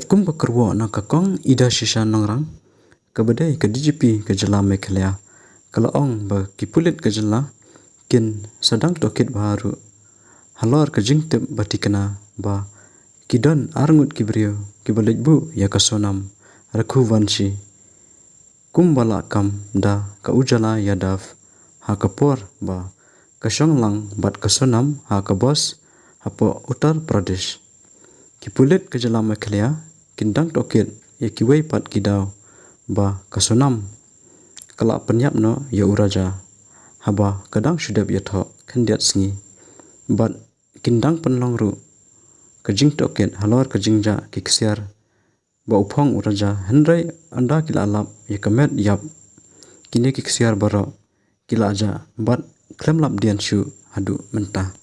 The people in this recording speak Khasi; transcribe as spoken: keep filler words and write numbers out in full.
Kumba kyrwoh na ka Kong Idashisha Nongrang, kaba dei ka D G P ka jylla Meghalaya, ka la ong ba ki pulit ka jylla kin sa dang tohkit bha ruh halor ka jingtip ba thikna ba ki don arngut ki briew kiba leit buh ïa ka Sonam Raghuvanshi, kumba la kam da ka Ujala Yadav, ha ka por ba ka shong lang bad ka Sonam ha ka bus hapoh Uttar Pradesh. Ki pulit ka jylla Meghalaya kin dang tohkit ïa kiwei pat ki daw ba ka Sonam ka la pynïap noh ïa u Raja haba ka dang shu dep ïathoh khyndiat sngi, bad kin dang pynlong ruh ka jingtohkit halor ka jingjah ki ksiar ba u phong u Raja, hynrei ynda ki la lap ïa ka met ïap, kine ki ksiar baroh ki la jah bad khlem lap dien shuh haduh mynta.